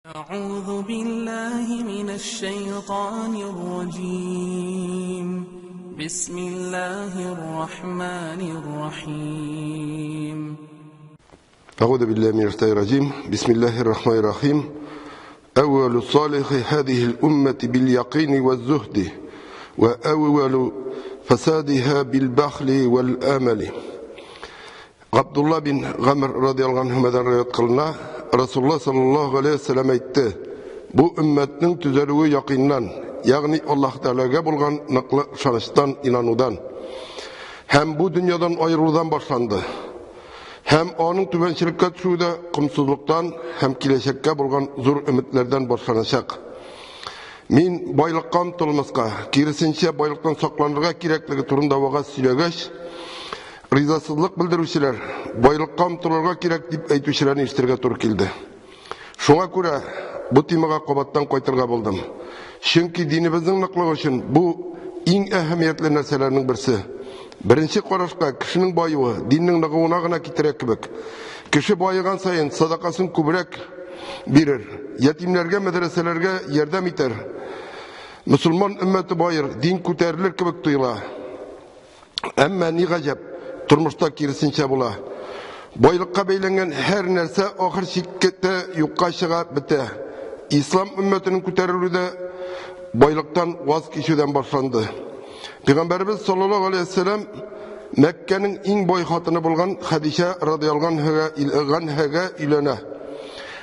أعوذ بالله من الشيطان الرجيم. بسم الله الرحمن الرحيم. أعوذ بالله من الشيطان الرجيم. بسم الله الرحمن الرحيم. أول صالح هذه الأمة باليقين والزهد، وأول فسادها بالبخل والأمل. Габдулла бин Гамр радиаллаһу анһумадан риваять кылына, Расулуллаһ саллаллаһу алейһи ва сәлләм әйтте: бу өммәтнең төзәлүе якыннан, ягъни Аллаһ Тәгаләгә булган ныклы ышаныштан, инанудан һәм бу дөньядан аерылудан башланды. Һәм аның түбәнчелеккә төшүе дә комсызлыктан һәм киләчәккә булган зур өметләрдән башланачак. Мин байлыкка омтылмаска, киресенчә байлыктан сакланырга кирәклеге турында вәгазь сөйләгәч, ризасызлык белдерүчеләр, байлыкка омтылырга кирәк дип әйтүчеләрне ишетергә туры килде. Шуңа күрә бу темага кабаттан кайтырга булдым. Чөнки динебезнең ныклыгы өчен бу иң әһәмиятле нәрсәләрнең берсе. Беренче карашка кешенең баюы диннең ныгуына гына китерә кебек. Кеше баеган саен садакасын күбрәк бирер, ятимнәргә, мәдрәсәләргә ярдәм итәр. Мөселман өммәте баер, дин күтәрелер кебек тоела. Әмма ни гаҗәп, тормышта киресенчә була. Байлыкка бәйләнгән һәр нәрсә ахыр чиктә юкка чыга, бетә. Ислам өммәтенең күтәрелүе дә байлыктан ваз кичүдән башланды. Пәйгамбәребез саллаллаһу алейһи ва сәлләм Мәккәнең иң бай хатыны булган Хәдичә радиаллаһу анһага өйләнә.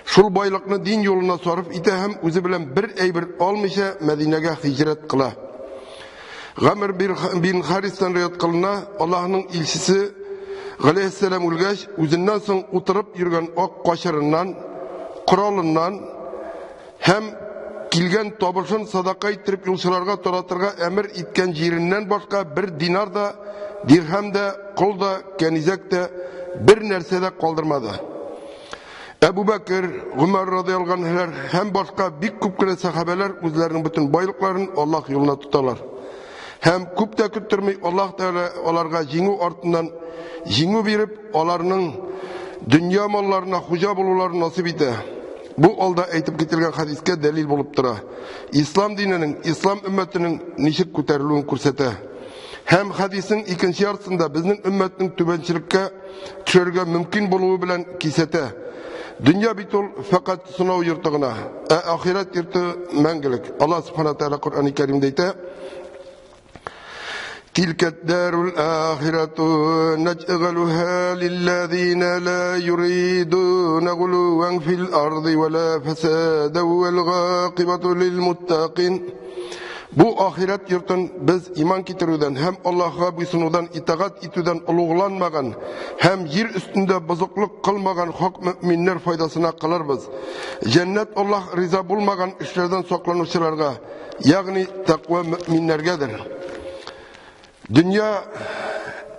Шул байлыкны дин юлына сарыф итә һәм үзе белән бер әйбер алмыйча Мәдинәгә һиҗрәт кыла. Гамр бин Харистан риваять кылына, Аллаһның илчесе галәйһиссәлам үлгәч, үзеннән соң утырып йөргән ак качырыннан, коралыннан һәм килгән табышын садака иттереп юлчыларга таратырга әмер иткән җиреннән башка бер динар да, дирһәм дә, кол да, кәнизәк тә бер нәрсә дә калдырмады. Әбу Бәкер, Гомәр радиаллаһу анһулар һәм башка бик күп кенә сәхабәләр үзләренең бөтен байлыкларын Аллаһ юлына тоталар. Һәм күп тә көттерми Аллаһ Тәгалә аларга җиңү артыннан җиңү биреп, аларның дөнья малларына хуҗа булуларын насыйп итә. Бу алда әйтеп кителгән хәдискә дәлил булып тора. Ислам диненең, ислам өммәтенең ничек күтәрелүен күрсәтә. Һәм хәдиснең икенче яртысында безнең өммәтнең түбәнчелеккә төшәргә мөмкин булуы белән кисәтә. Дөнья бит ул фәкать сынау йорты гына, ә ахирәт йорты мәңгелек. Аллаһ субхана тәгалә Коръәни Кәримдә әйтә: Тилкә дарул ахирату наҗгалуха лиллазина ла юридуна гулуан фил арди ва ла фасада вал гакибату лил муттакин. Бу ахирәт йортын без иман китерүдән һәм Аллаһка буйсынудан, итагать итүдән олугланмаган һәм җир өстендә бозыклык кылмаган хак мөминнәр файдасына кылырбыз. Җәннәт Аллаһ риза булмаган эшләрдән сакланучыларга, ягъни тәкъва мөминнәргәдер. Дөнья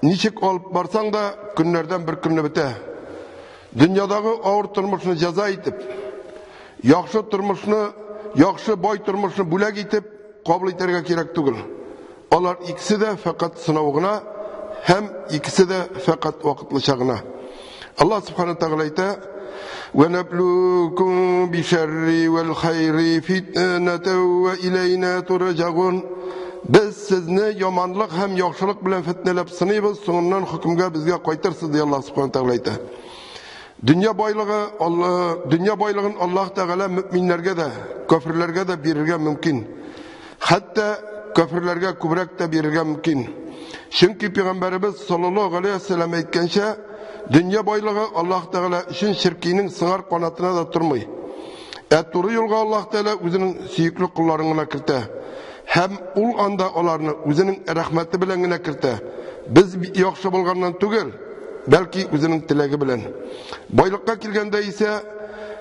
ничек алып барсаң да, көннәрдән бер көнне бетә. Дөньядагы авыр тормышны җәза итеп, яхшы тормышны, яхшы бай тормышны бүләк итеп кабул итәргә кирәк түгел. Алар икесе дә фәкать сынау гына һәм икесе дә фәкать вакытлыча гына. Аллаһ субхана тәгалә әйтә: "Ва наблукум бишарри вал хайри фитнатан ва илайна турҗагун." Без сезне яманлык һәм яхшылык белән фитнәләп сыныйбыз, соңыннан хөкемгә безгә кайтырсыз, ди Аллаһ субхана тәгалә әйтә. Дөнья байлыгы, Алла, дөнья байлыгын Аллаһ Тәгалә мөминнәргә дә, кафирләргә дә бирергә мөмкин. Хәтта кафирләргә күбрәк тә бирергә мөмкин. Чөнки Пәйгамбәребез саллаллаһу алейһи ва сәлләм әйткәнчә, дөнья байлыгы Аллаһ Тәгалә өчен черкинең сыңар канатына да тормый. Ә туры юлга Аллаһ Тәгалә үзенең сөекле колларын гына кертә. Һәм ул анда аларны үзенең рәхмәте белән генә кертә. Без яхшы булганнан түгел, бәлки үзенең теләге белән. Байлыкка килгәндә исә,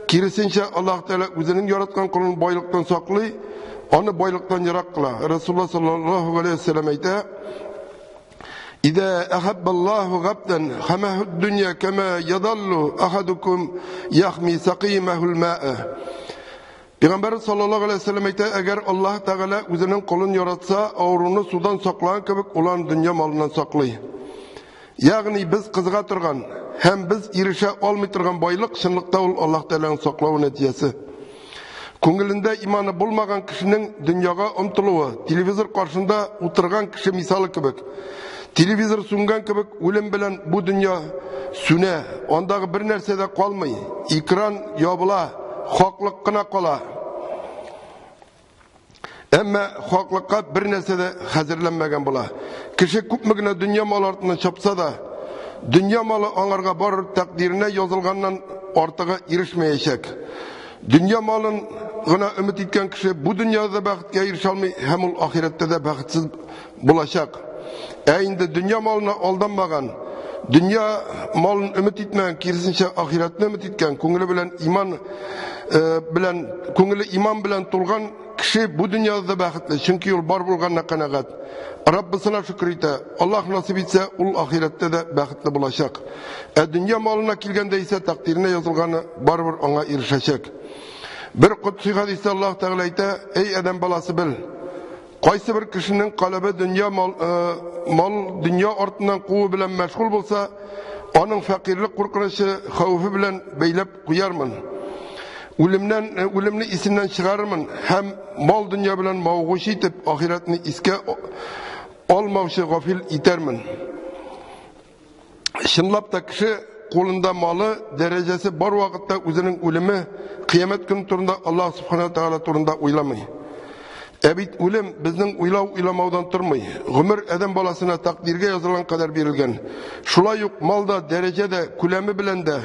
киресенчә Аллаһ Тәгалә үзенең яраткан колын байлыктан саклый, аны байлыктан ерак кыла. Расулуллаһ саллаллаһу алейһи ва сәлләм әйтә: "Иза ахаббаллаһу габдан хамаху дөнья кама ядаллу ахадукум яхми сақимахул маа." Пәйгамбәр саллаллаһу алейһи ва сәлләм әйтә: әгәр Аллаһ Тәгалә үзенең колын яратса, авыруны судан саклаган кебек, ул аны дөнья малыннан саклый. Ягъни без кызыга торган һәм без ирешә алмый торган байлык чынлыкта ул Аллаһ Тәгаләнең саклавы нәтиҗәсе. Күңелендә иманы булмаган кешенең дөньяга омтылуы, телевизор каршында утырган кеше мисалы кебек. Телевизор сүнгән кебек үлем белән бу дөнья сүнә, андагы бер нәрсә дә калмый, экран ябыла, хаклык кына кала. Әмма хаклыкка бер нәрсә дә хәзерләнмәгән була. Кеше күпме генә дөнья малы артыннан чапса да, дөнья малы аңарга барыр тәкъдиренә язылганнан артыгы ирешмәячәк. Дөнья малын гына өмет иткән кеше бу дөньяда да бәхеткә ирешә алмый һәм ул ахирәттә дә бәхетсез булачак. Ә инде дөнья малына алданмаган, дөнья малын өмет итмәгән, киресенчә ахирәтне өмет иткән, күңеле белән иман белән, күңеле иман белән тулган кеше бу дөньяда да бәхетле, чөнки ул бар булганына канәгать. Раббысына шөкер итә. Аллаһ насыйп итсә, ул ахирәттә дә бәхетле булачак. Ә дөнья малына килгәндә исә тәкъдиренә язылганы барыбер аңа ирешәчәк. Бер кодси хәдистә Аллаһ Тәгалә әйтә: "Эй адәм баласы, бел, кайсы бер кешенең калебе дөнья мал, мал дөнья артыннан куу белән мәшгуль булса, аның фәкыйрьлек куркынычы хәвефе белән бәйләп куярмын. Үлемнән үлемне исеннән чыгарырмын һәм мал дөнья белән мавыгучы итеп ахирәтне искә алмаучы гафил итәрмен." Чынлап та кеше кулында малы, дәрәҗәсе бар вакытта үзенең үлеме, кыямәт көне турында Аллаһ Субхана Тәгалә турында уйламый. Ә бит үлем безнең уйлау-уйламаудан тормый. Гомер адәм баласына тәкъдиргә язылган кадәр бирелгән. Шулай ук мал да, дәрәҗә дә, күләме белән дә,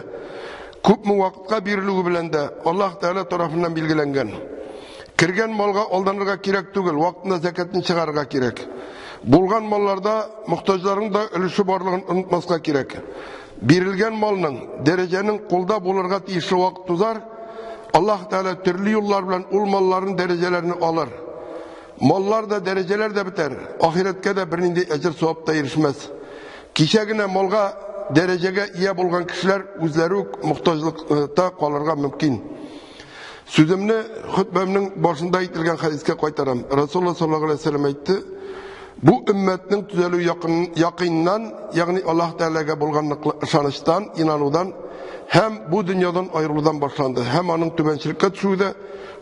күпме вакытка бирелүе белән дә Аллаһ Тәгалә тарафыннан билгеләнгән. Кергән малга алданырга кирәк түгел, вакытында зәкәтне чыгарырга кирәк. Булган малларда мохтаҗларның да өлеше барлыгын онытмаска кирәк. Бирелгән малның, дәрәҗәнең кулда булырга тиешле вакыт узар, Аллаһ Тәгалә төрле юллар белән ул малларын, дәрәҗәләрне алыр. Маллар да, дәрәҗәләр дә бетәр, ахирәткә дә бернинди әҗер-савап та ирешмәс. Кичә генә малга, дәрәҗәгә ия булган кешеләр үзләре үк мохтаҗлыкта калырга мөмкин. Сүземне хөтбәмнең башында әйтелгән хәдискә кайтарам. Расулуллаһ саллаллаһу алейһи ва сәлләм әйтте: "Бу өммәтнең төзәлү якын, якыннан, ягъни Аллаһ Тәгаләгә булган ныклы ышаныштан, инанудан һәм бу дөньядан аерылудан башланды һәм аның түбәнчелеккә төшүе дә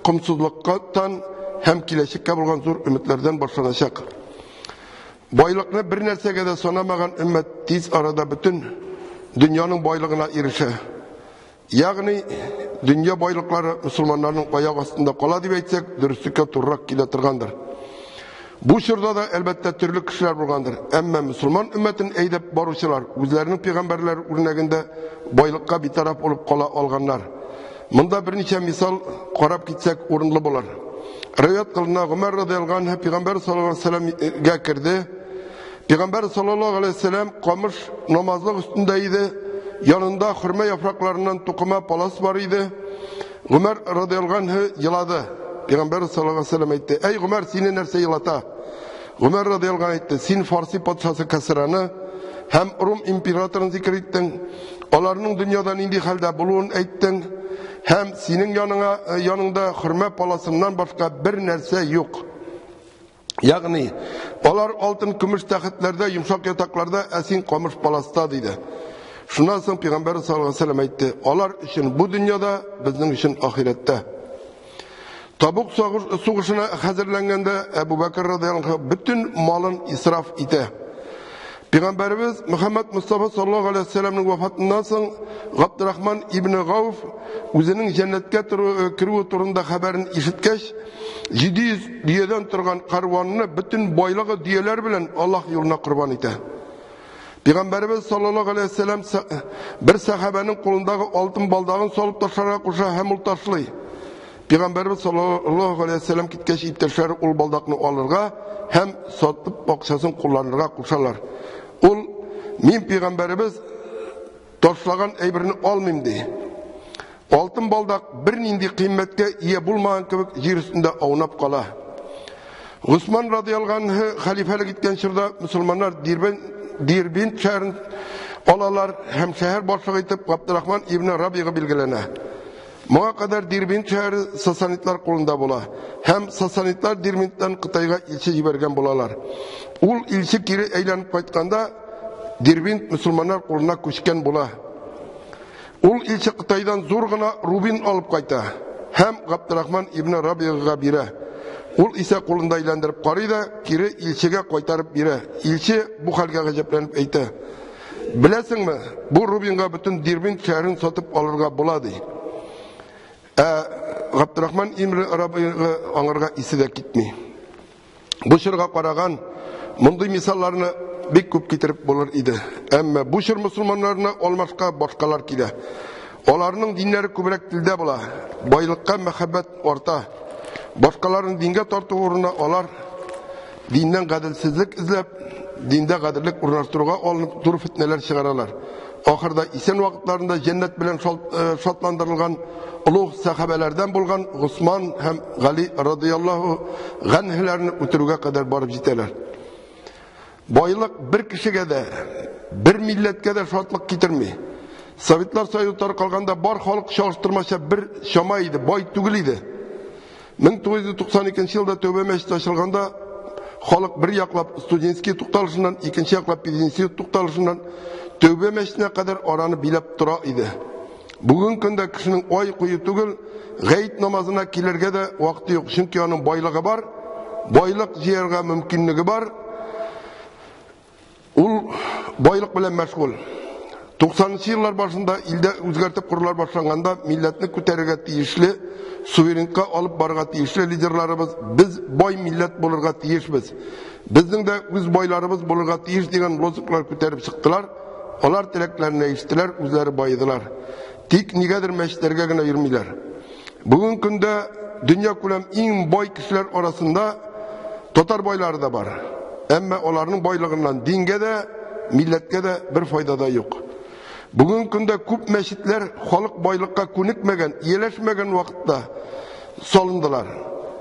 комсызлыктан һәм киләчәккә булган зур өметләрдән башланачак. Байлыкны бер нәрсәгә дә санамаган өммәт тиз арада бөтен дөньяның байлыгына ирешә. Ягъни дөнья байлыклары мөселманнарның аяк астында кала дип әйтсәк, дөреслеккә турырак килә торгандыр. Бу чорда да, әлбәттә, төрле кешеләр булгандыр. Әмма мөселман өммәтен әйдәп баручылар үзләренең пәйгамбәрләр үрнәгендә байлыкка битараф булып кала алганнар. Монда берничә мисал карап китсәк урынлы булыр. Риваять кылына, Гомәр радиаллаһу анһу пәйгамбәр саллаллаһу алейһи ва сәлләмгә керде. Пәйгамбәр саллаллаһу алейһи ва сәлләм камыш намазлык өстендә иде. Янында хөрмә яфракларыннан тукыма палас бар иде. Гомәр радиаллаһу анһу елады. Пәйгамбәр саллаллаһу алейһи ва сәлләм әйтте: "Әй Гомәр, сине нәрсә елата?" Гомәр радиаллаһу анһу әйтте: "Син Фарси патшасы Кәсраны һәм Рум императорын зикер иттең. Аларның дөньяда нинди хәлдә булуын әйттең һәм синең яныңа яныңда хөрмә паласыннан башка бер нәрсә юк. Ягъни, алар алтын көмеш тәхетләрдә, йомшак ятакларда, ә син камыш паласта, диде. Шуннан соң пәйгамбәр саллаллаһу алейһи ва сәлләм әйтте: "Алар өчен бу дөньяда, безнең өчен ахирәттә." Табук сугышына хәзерләнгәндә Әбу Бәкр радиаллаһу анһу бөтен малын исраф итә. Пәйгамбәребез Мөхәммәд Мустафа саллаллаһу алейһи ва сәлләмнең вафатыннан соң Габдрахман ибн Гауф үзенең җәннәткә керүе турында хәбәрен ишеткәч, 700 дөядән торган карванны бөтен байлыгы дөяләр белән Аллаһ юлына корбан итә. Пәйгамбәребез саллаллаһу алейһи ва сәлләм бер сәхабәнең кулындагы алтын балдагын салып ташларга куша һәм ул ташлый. Пәйгамбәребез саллаллаһу алейһи ва сәлләм киткәч, иптәшләре ул балдакны алырга һәм сатып акчасын кулланырга кушалар. Ул: "Мин пәйгамбәребез ташлаган әйберне алмыйм", ди. Алтын балдак бернинди кыйммәткә ия булмаган кебек җир өстендә аунап кала. Госман радиаллаһу анһу хәлифәлек иткән чорда мөселманнар Дирбин шәһәрен алалар һәм шәһәр башлыгы итеп Габдрахман ибн Рабига билгеләнә. Моңа кадәр Дирбин шәһәре сасанидлар кулында була һәм сасанидлар Дирбинтан Кытайга илче җибәргән булалар. Ул илче кире әйләнеп кайтканда Дирбин мөселманнар кулына күчкән була. Ул илче Кытайдан зур гына рубин алып кайта. һәм Габдрахман ибн Рабига бирә. Ул исә кулында әйләндереп карый да, кире илчегә кайтарып бирә. Илче бу хәлгә гаҗәпләнеп әйтә: "Беләсеңме, бу рубинга бөтен Дербент шәһәрен сатып алырга була", ди. Ә Габдрахман ибн Рабига аңарга исе дә китми. Бу чорга караган мондый мисалларны бик күп китереп булыр иде. Әмма бу чор мусульманнарына алмашка башкалар килә. Аларның диннәре күбрәк телдә була, байлыкка мәхәббәт арта. Башкаларны дингә тарту урынына алар диннән гаделсезлек эзләп, диндә гаделлек урнаштыруга алынып зур фитнәләр чыгаралар. Ахырда исән вакытларында җәннәт белән шатландырылган олуг сәхабәләрдән булган Госман һәм Гали радыяллаһу ганһләрне үтерүгә кадәр барып җитәләр. Байлык бер кешегә дә, бер милләткә дә шатлык китерми. Советлар Союзы таркалганда бар халык чагыштырмача бер чама иде, бай түгел иде. 1992 елда Тәүбә мәчете ачылганда халык бер яклап Студентский тукталышыннан, икенче яклап Пединститут тукталышыннан Тәүбә мәчетенә кадәр араны биләп тора иде. Бүген көндә кешенең ай кую түгел, гает намазына килергә дә вакыты юк, чөнки аның байлыгы бар, байлык җыярга мөмкинлеге бар. Ул байлык белән мәшгуль. 90нчы еллар башында илдә үзгәртеп корулар башланганда милләтне күтәрергә тиешле, суверенка алып барырга тиешле лидерларыбыз без бай милләт булырга тиешбез. Безнең дә үз байларыбыз булырга тиеш дигән лозунглар күтәреп чыктылар. Алар теләкләренә ирештеләр, үзләре байыдылар. Тик нигәдер мәчетләргә генә йөрмиләр. Бүген көндә дөнья күләм иң бай кешеләр арасында татар байлары да бар. Әмма аларның байлыгыннан дингә дә, милләткә дә бер файда да юк. Бүген көндә күп мәчетләр халык байлыкка күнекмәгән, ияләшмәгән вакытта салындылар.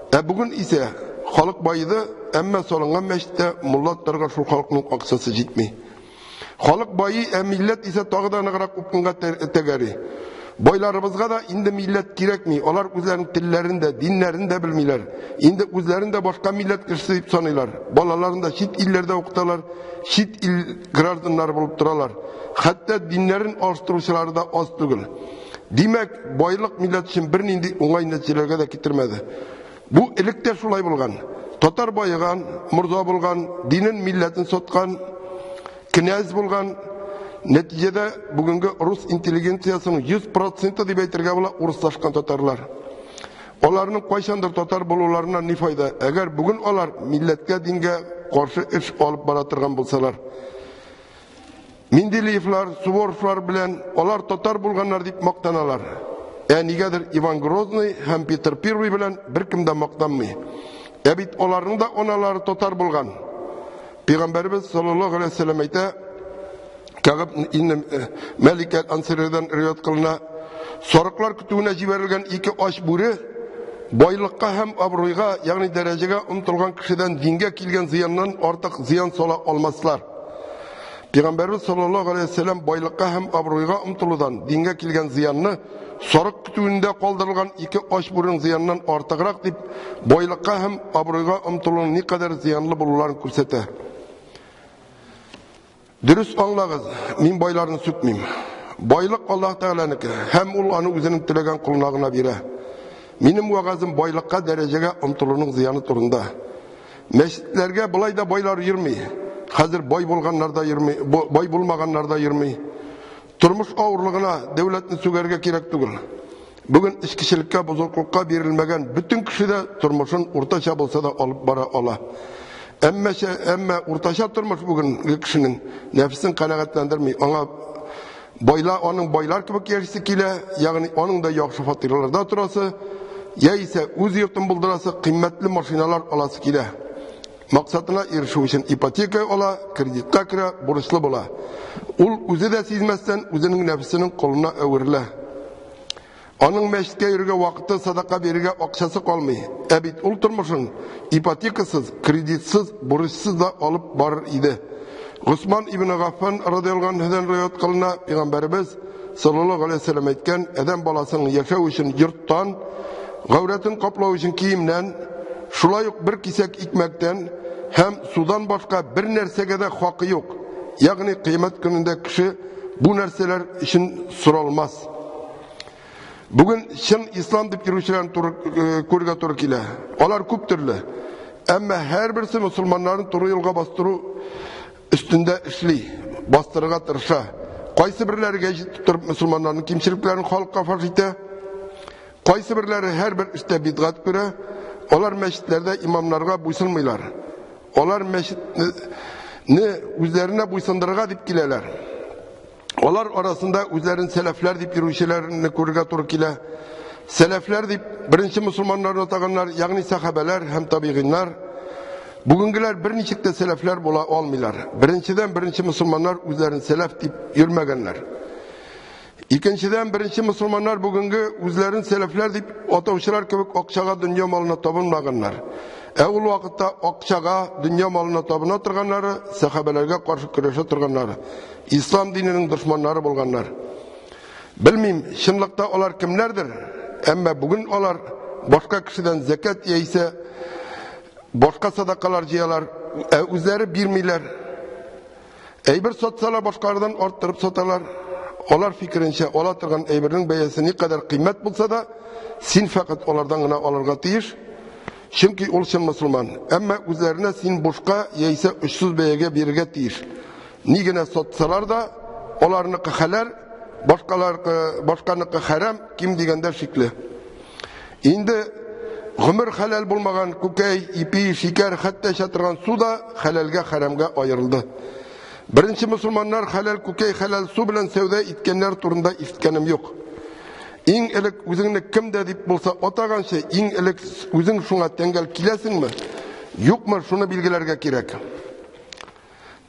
Ә бүген исә халык байыды, әмма салынган мәчеттә мулла тотарга шул халыкның акчасы җитми. Халык байый, ә милләт исә тагы да ныграк упкынга тәгәри. Байларыбызга да инде милләт кирәкми, алар үзләренең телләрен дә, диннәрен дә белмиләр. Инде үзләрен дә башка милләт кешесе дип саныйлар. Балаларын да чит илләрдә укыталар, чит ил гражданнары булып торалар. Хәтта диннәрен алыштыручылары да аз түгел. Димәк, байлык милләт өчен бернинди уңай нәтиҗәләргә дә китермәде. Бу элек тә шулай булган. Татар байыган, морза булган, динен, милләтен саткан, князь булган. Нәтиҗәдә бүгенге рус интеллигенциясының 100% дип әйтергә була урыслашкан татарлар. Аларның кайчандыр татар булуларына ни файда, әгәр бүген алар милләткә, дингә каршы эш алып бара торган булсалар. Менделеевлар, Суворовлар белән алар татар булганнар дип мактаналар. Ә нигәдер Иван Грозный һәм Петр I белән беркем дә мактанмый. Ә бит аларның да аналары татар булган. Пәйгамбәребез саллаллаһу алейһи ва сәлләм әйтә, Кәгъб ибн Мәлик әл-Ансаридан риваять кылына, сарыклар көтүенә җибәрелгән ике ач бүре байлыкка һәм абруйга, ягъни дәрәҗәгә омтылган кешедән дингә килгән зыяннан артык зыян сала алмаслар. Пәйгамбәребез саллаллаһу алейһи ва сәлләм байлыкка һәм абруйга омтылудан дингә килгән зыянны сарык көтүендә калдырылган ике ач бүренең зыяныннан артыграк дип байлыкка һәм абруйга омтылуның никадәр зыянлы булуларын күрсәтә. Дөрес аңлагыз, мин байларны сүкмим. Байлык Аллаһ Тәгаләнеке һәм ул аны үзенең теләгән колына гына бирә. Минем вәгазем байлыкка, дәрәҗәгә омтылуның зыяны турында. Мәчетләргә болай да байлар йөрми. Хәзер бай булганнар да йөрми, бай булмаганнар да йөрми. Тормыш авырлыгына дәүләтне сүгәргә кирәк түгел. Бүген эчкечелеккә, бозыклыкка бирелмәгән бөтен кеше дә тормышын уртача булса да алып бара ала. Әмма уртача тормыш бүгенге кешенең нәфесен канәгатьләндерми. Аңа байла, аның байлар кебек яшисе килә, ягъни аның да яхшы фатирларда торасы, яисә үз йортын булдырасы, кыйммәтле машиналар аласы килә. Максатына ирешү өчен ипотека ала, кредитка керә, бурычлы була. Ул үзе дә сизмәстән үзенең нәфесенең колына әверелә. Аның мәчеткә йөрергә вакыты, садака бирергә акчасы калмый. Ә бит ул тормышын ипотекасыз, кредитсыз, бурычсыз да алып барыр иде. Госман ибн Гаффан радиаллаһу анһудан риваять кылына, пәйгамбәребез саллаллаһу алейһи ва сәлләм әйткән, адәм баласының яшәү өчен йорттан, гаурәтен каплау өчен киемнән, шулай ук бер кисәк икмәктән һәм судан башка бер нәрсәгә дә хакы юк. Ягъни кыямәт көнендә кеше бу нәрсәләр өчен соралмас. Бүген чын ислам дип йөрүчеләрне күрергә туры килә. Алар күп төрле. Әмма һәрберсе мусульманнарны туры юлга бастыру өстендә эшли, бастырырга тырыша. Кайсы берләре гәҗит тотып мусульманнарның кимчелекләрен халыкка фаш итә. Кайсы берләре һәрбер эштә бидгать күрә. Алар мәчетләрдә имамнарга буйсынмыйлар. Алар мәчетне үзләренә буйсындырырга дип киләләр. Алар арасында үзләрен сәләфләр дип йөрүчеләрне күрергә туры килә. Сәләфләр дип беренче мусульманнарны атаганнар, ягъни сәхабәләр һәм табигыйннар. Бүгенгеләр берничек тә сәләфләр була алмыйлар. Беренчедән, беренче мусульманнар үзләрен сәләф дип йөрмәгәннәр. Икенчедән, беренче мусульманнар бүгенге үзләрен сәләфләр дип атаучылар кебек акчага, дөнья малына табынмаганнар. Ә ул вакытта акчага, дөнья малына табына торганнары, сәхабәләргә каршы көрәшә торганнары, ислам диненең дошманнары булганнар. Белмим, чынлыкта алар кемнәрдер, әмма бүген алар башка кешедән зәкят яисә башка садакалар җыялар, ә үзләре бирмиләр. Әйбер сатсалар, башкалардан арттырып саталар. Алар фикеренчә, ала торган әйбернең бәясе никадәр кыйммәт булса да, син фәкать алардан гына алырга тиеш, чөнки ул чын мусульман. Әмма үзләренә син бушка яисә очсыз бәягә бирергә тиеш. Ни генә сатсалар да, аларныкы хәләл, башканыкы хәрам, ким дигәндә шикле. Инде гомер хәләл булмаган күкәй, ипи, шикәр, хәтта эчә торган су да хәләлгә, хәрамгә аерылды. Беренче мусульманнар хәләл күкәй, хәләл су белән сәүдә иткәннәр турында ишеткәнем юк. Иң элек үзеңне кемдә дип булса атаганчы, иң элек үзең шуңа тәңгәл киләсеңме, юкмы, шуны билгеләргә кирәк.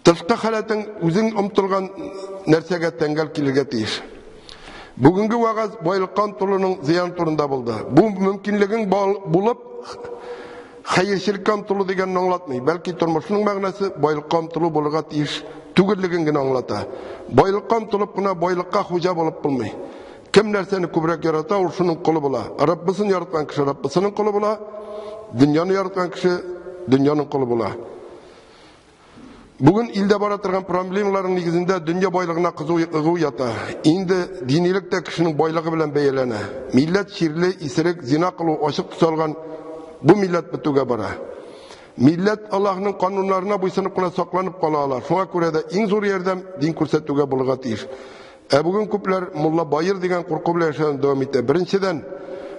Тышкы халәтең үзең омтылган нәрсәгә тәңгәл килергә тиеш. Бүгенге вәгазь байлыкка омтылуның зыян турында булды. Бу мөмкинлегең булып, хәерчелеккә омтылу дигәнне аңлатмый, бәлки тормышның мәгънәсе байлыкка омтылу булырга тиеш түгеллеген генә аңлата. Байлыкка омтылып кына байлыкка хуҗа булып булмый. Кем нәрсәне күбрәк ярата, ул шуның колы була. Раббысын яраткан кеше Раббысының колы була, дөньяны яраткан кеше дөньяның колы була. Бүген илдә бара торган проблемаларның нигезендә дөнья байлыгына кызыгу ята. Инде динилек тә кешенең байлыгы белән бәяләнә. Милләт чирле, исерек, зина кылу ачык төс алган бу милләт бетүгә бара. Милләт Аллаһның кануннарына буйсынып кына сакланып кала ала. Шуңа күрә дә иң зур ярдәм дин күрсәтүгә булырга тиеш. Ә бүген күпләр мулла баер дигән курку белән яшәүне дәвам итә. Беренчедән,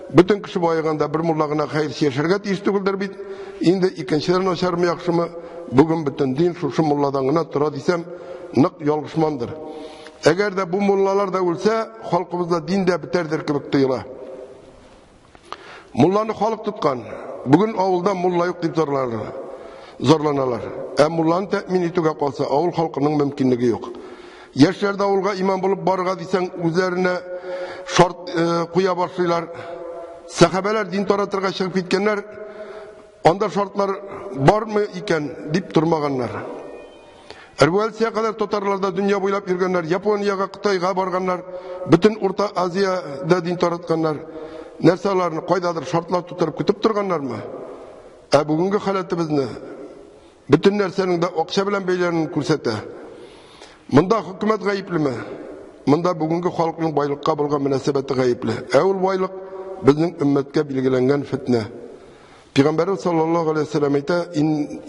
бөтен кеше баеганда бер мулла гына хәерче яшәргә тиеш түгелдер бит. Инде икенчедән, начармы, яхшымы, бүген бөтен дин шушы мулладан гына тора дисәм, нык ялгышмамдыр. Әгәр дә бу муллалар да үлсә, халкыбызда дин дә бетәрдер кебек тоела. Мулланы халык тоткан. Бүген авылда мулла юк дип зарланалар. Ә мулланы тәэмин итүгә калса, авыл халкының мөмкинлеге юк. Яшьләр дә авылга имам булып барырга дисәң, үзләренә шарт куя башлыйлар. Сәхабәләр дин таратырга чыгып киткәннәр, анда шартлар бармы икән дип тормаганнар. Революция кадәр татарлар да дөнья буйлап йөргәннәр, Япониягә, Кытайга барганнар, бөтен Урта Азиядә дин таратканнар. Нәрсә аларны кайдадыр шартлар тутырып көтеп торганнармы? Ә бүгенге халәтебезне бөтен нәрсәнең дә акча белән бәйләнүен күрсәтә. Монда хөкүмәт гаеплеме? Монда бүгенге халыкның байлыкка булган мөнәсәбәте гаепле. Ә ул байлык безнең өммәткә билгеләнгән фитнә. Пәйгамбәрбез саллаллаһу алейһи ва сәлләм әйтә: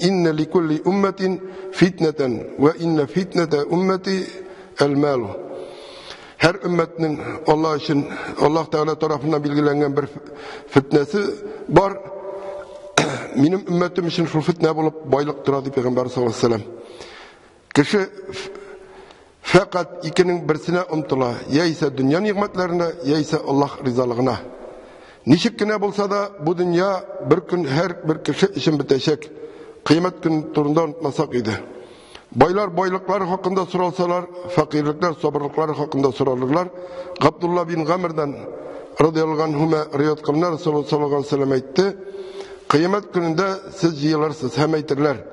"Инна ликулли умматин фитнәтән ва инна фитнәтә уммати әл-мал." Һәр өммәтнең Аллаһ өчен Аллаһ Тәгалә тарафыннан билгеләнгән бер фитнәсе бар. Минем өммәтем өчен шул фитнә булып байлык тора дип Пәйгамбәр саллаллаһу алейһи ва сәлләм. Кеше фәкать икенең берсенә омтыла, яисә дөнья нигъмәтләренә, яисә Аллаһ ризалыгына. Ничек кенә булса да, бу дөнья бер көн һәр бер кеше өчен бетәчәк. Кыямәт көне турында онытмасак иде. Байлар байлыклары хакында соралсалар, фәкыйрьлекләр сабырлыклары хакында соралырлар. Габдулла бин Гамрдан радиаллаһу анһума риваять кылына, Расулуллаһ саллаллаһу алейһи ва сәлләм әйтте: Кыямәт көнендә сез җыелырсыз һәм әйтерләр: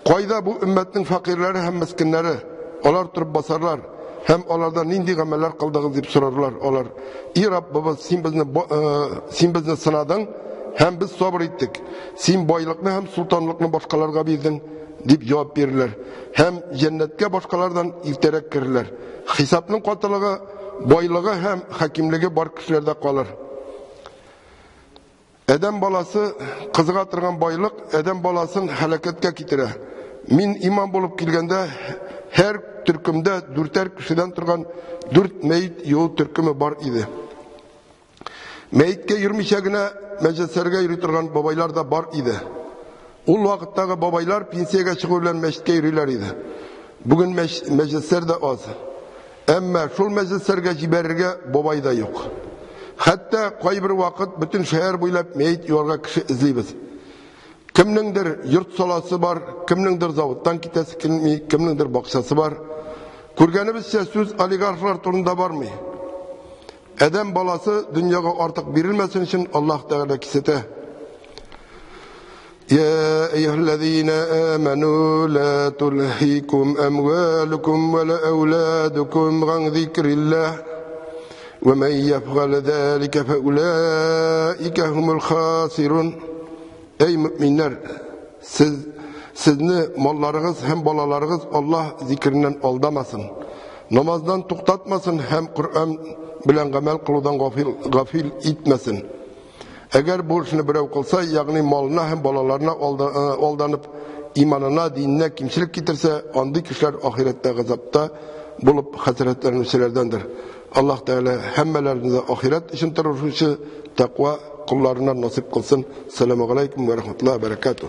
Кайда бу өммәтнең фәкыйрьләре һәм мескеннәре? Алар торып басарлар һәм алардан нинди гамәлләр кылдыгыз дип сорарлар алар. И Раббыбыз, син безне сынадың һәм без сабыр иттек. Син байлыкны һәм султанлыкны башкаларга бирдең дип җавап бирерләр. Һәм җәннәткә башкалардан иртәрәк керерләр. Хисапның катылыгы байлыгы һәм хакимлеге бар кешеләрдә калыр. Адәм баласы кызыга торган байлык адәм баласын һәлакәткә китерә. Мин имам булып килгәндә һәр төркемдә дүртәр кешедән торган дүрт мәет юл төркеме бар иде. Мәеткә йөрмичә генә мәҗлесләргә йөри торган бабайлар да бар иде. Ул вакыттагы бабайлар пенсиягә чыгу белән мәчеткә йөриләр иде. Бүген мәҗлесләр дә аз. Әмма шул мәҗлесләргә җибәрергә бабай да юк. Хәтта кайбер вакыт бөтен шәһәр буйлап мәет юарга кеше эзлибез. Кемнеңдер йорт саласы бар, кемнеңдер заводтан китәсе килми, кемнеңдер бакчасы бар. Күргәнебезчә, сүз олигархлар турында бармый. Адәм баласы дөньяга артык бирелмәсен өчен Аллаһ Тәгалә кисәтә. يا أيها الذين آمنوا لا تلهيكم أموالكم ولا أولادكم عن ذكر الله ومن يفعل ذلك فأولئك هم الخاسرون. Ey müminler, siz sizni mallarınız hem balalarınız Allah zikrinden aldamasın. Namazdan to'xtatmasin hem Kur'an bilan amal qiluvdan g'afil etmasin. Agar bu ishni birov qilsa, ya'ni molina ham bolalarına aldanib imonina, dinine kimchilik keltirsa, onday kishilar oxiratda g'azabda bo'lib hasratlanuvchilardandir. Alloh taolo hammalarimizni oxirat uchun turuvchi taqvo qullaridan nasib qilsin. Assalomu alaykum va rahmatullohi va barakatuh.